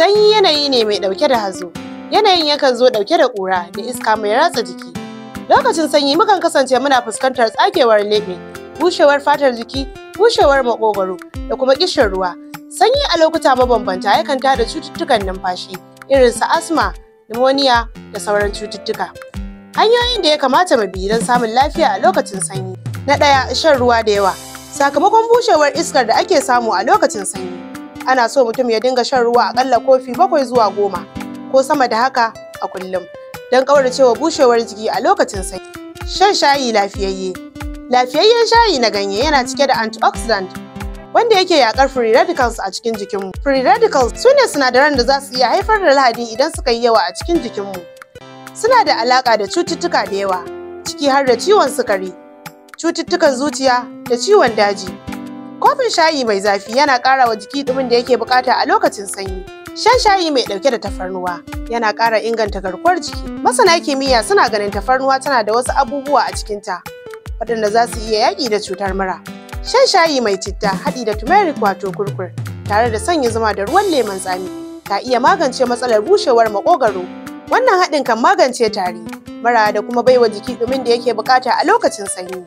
Sanyi yanayi ne mai ɗauke da hazo. Yanayin yakan zo ɗauke da ƙura da iska mai ratsa jiki. Lokacin sanyi mukan kasance muna fuskantar tsagewar leɓe, bushewar fatar jiki, bushewar maƙogwaro da kuma ƙishin ruwa. Sanyi a lokuta mabambanta yakan tada cututtukan numfashi irin su asma, pneumonia da sauran cututtuka. Hanyoyin da ya kamata mu bi don samun lafiya a lokacin sanyi. Na ɗaya, shan ruwa da yawa. Sakamakon bushewar iskar da ake samu a lokacin sanyi, ana so mutum ya dinga shan ruwa aƙalla kofi 7 zuwa 10 ko sama da haka a kullum don ƙauracewa bushewar jiki a lokacin sanyi. Shan shayi lafiyayye. Lafiyayyen shayi na ganye yana cike da antioxidant wanda yake yaƙar free radicals a cikin jikinmu. Free radicals su ne sinadaran da za su iya haifar da lahani idan suka yi yawa a cikin jikinmu. Suna da alaƙa da cututtuka da yawa, ciki har da ciwon sukari, cututtukan zuciya da ciwon daji. Kofin shayi mai zafi yana ƙara wa jiki ɗumin da yake buƙata a lokacin sanyi. Shan shayi mai ɗauke da tafarnuwa yana ƙara inganta garkuwar jiki. Masana kimiyya suna ganin tafarnuwa tana da wasu abubuwa a cikinta waɗanda za su iya yaƙi da cutar mura. Shan shayi mai citta haɗi da turmeric wato kurkur tare da sanya zuma da ruwan lemon tsami ka iya magance matsalar bushewar maƙogwaro. Wannan haɗin kan magance tari, mura da kuma baiwa jiki ɗumin da yake buƙata a lokacin sanyi.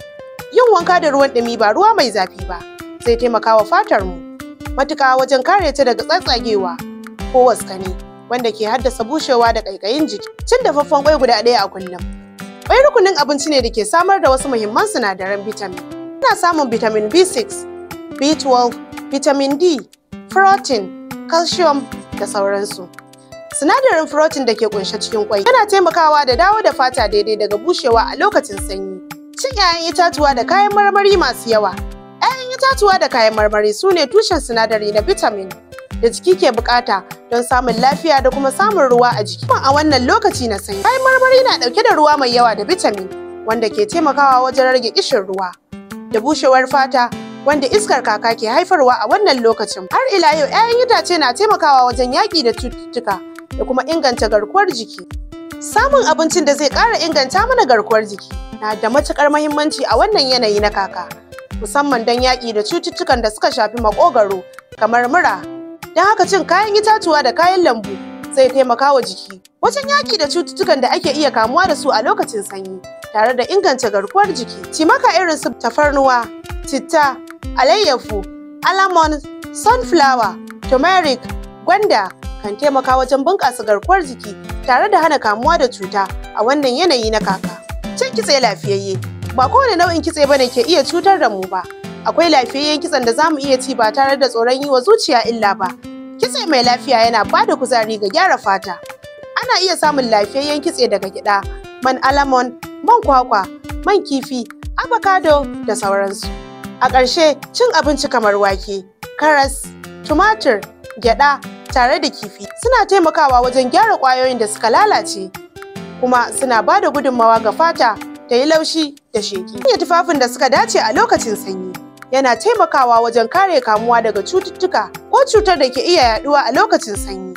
Yin wanka da ruwan ɗumi ba ruwa mai zafi ba zai taimaka wa fatar mu matuƙa wajen kare ta daga tsatsagewa ko waskane wanda ke haddasa bushewa da ƙaiƙayin jiki. Cin dafaffen ƙwai guda ɗaya a kullum. Ƙwai rukunin abinci ne da ke samar da wasu muhimman sinadaran vitamin. Ana samun vitamin B6, B12, vitamin D, protein, calcium da sauransu. Sinadarin protein da ke kunshe cikin ƙwai yana taimakawa da dawo da fata daidai daga bushewa a lokacin sanyi. Cin 'ya'yan itatuwa da kayan marmari masu yawa. 'Ya'yan itatuwa da kayan marmari su ne tushen sinadari na vitamin da jiki ke bukata don samun lafiya da kuma samun ruwa a jiki. A wannan lokaci na sanyi, kayan marmari na dauke da ruwa mai yawa da vitamin wanda ke taimakawa wajen rage kishin ruwa da bushewar fata wanda iskar kaka ke haifarwa a wannan lokacin. Har ila yau, 'ya'yan itace na taimakawa wajen yaƙi da cututtuka da kuma inganta garkuwar jiki. Samun abincin da zai ƙara inganta mana garkuwar jiki na da matuƙar muhimmanci a wannan yanayi na kaka, musamman don yaƙi da cututtukan da suka shafi maƙogwaro kamar mura. Don haka cin kayan itatuwa da kayan lambu zai taimaka wa jiki wajen yaƙi da cututtukan da ake iya kamuwa da su a lokacin sanyi tare da inganta garkuwar jiki. Cimaka irin su tafarnuwa, citta, alayyafu, alamon, sunflower, turmeric, gwanda kan taimaka wajen bunƙasa garkuwar jiki tare da hana kamuwa da cuta a wannan yanayi na kaka. Cin kitse lafiyayye. Ba kowane nau'in kitse bane ke iya cutar da mu ba. Akwai lafiyayyen kitsen da zamu iya ci ba tare da tsoron yi wa zuciya illa ba. Kitse mai lafiya yana ba da kuzari ga gyara fata. Ana iya samun lafiyayyen kitse daga gyaɗa, man alamon, man kwakwa, man kifi, avocado da sauransu. A ƙarshe, cin abinci kamar wake, karas, tumatur, gyaɗa tare da kifi suna taimakawa wajen gyara ƙwayoyin da suka lalace, kuma suna ba da gudunmawa ga fata ta yi laushi da sheƙi. Sanya tufafin da suka dace a lokacin sanyi yana taimakawa wajen kare kamuwa daga cututtuka ko cutar da ke iya yaduwa a lokacin sanyi.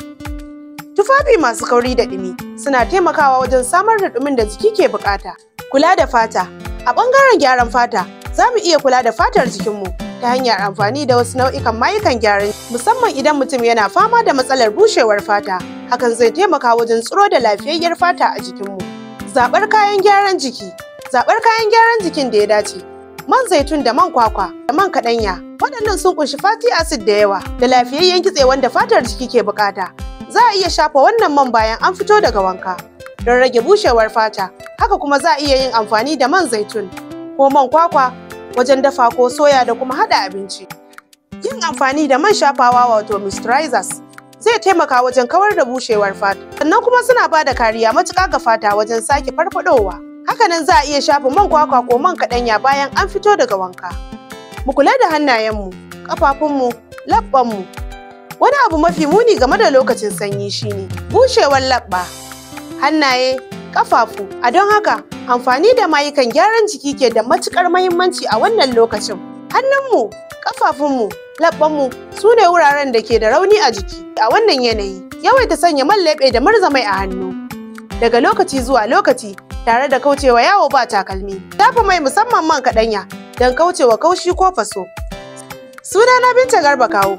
Tufafi masu kauri da ɗumi suna taimakawa wajen samar da ɗumin da jiki ke bukata. Kula da fata. A ɓangaren gyaran fata, za mu iya kula da fatar jikinmu ta hanyar amfani da wasu nau'ikan mayukan gyaran, musamman idan mutum yana fama da matsalar bushewar fata. Hakan zai taimaka wajen tsiro da lafiyayyar fata a jikinmu. Zaɓar kayan gyaran jiki. Zaɓar kayan gyaran jikin da ya dace. Man zaitun da man kwakwa da man kaɗanya waɗannan sun ƙunshi fatty acid da yawa da lafiyayyen kitse wanda fatar jiki ke buƙata. Za a iya shafa wannan man bayan an fito daga wanka don rage bushewar fata. Haka kuma za a iya yin amfani da man zaitun ko man kwakwa wajen dafa ko soya da kuma haɗa abinci. Yin amfani da man shafawa wato moisturizers zai taimaka wajen kawar da bushewar fata, sannan kuma suna ba da kariya matuƙa ga fata wajen sake farfadowa. Hakanan za a iya shafa man kwakwa ko man kaɗanya bayan an fito daga wanka. Mu kula da hannayenmu, ƙafafunmu, labbanmu. Wani abu mafi muni game da lokacin sanyi shine bushewar labba, hannaye, ƙafafu. A don haka, amfani da mayukan gyaran jiki ke da matuƙar mahimmanci a wannan lokacin. Hannunmu, ƙafafunmu, labbanmu su ne wuraren da ke da rauni a jiki a wannan yanayi. Yawaita sanya man leɓe da murza mai a hannu daga lokaci zuwa lokaci tare da kaucewa yawo ba takalmi. Shafa mai musamman man kaɗanya don kaucewa kaushi ko faso. Sunana Binta Garba Kawo.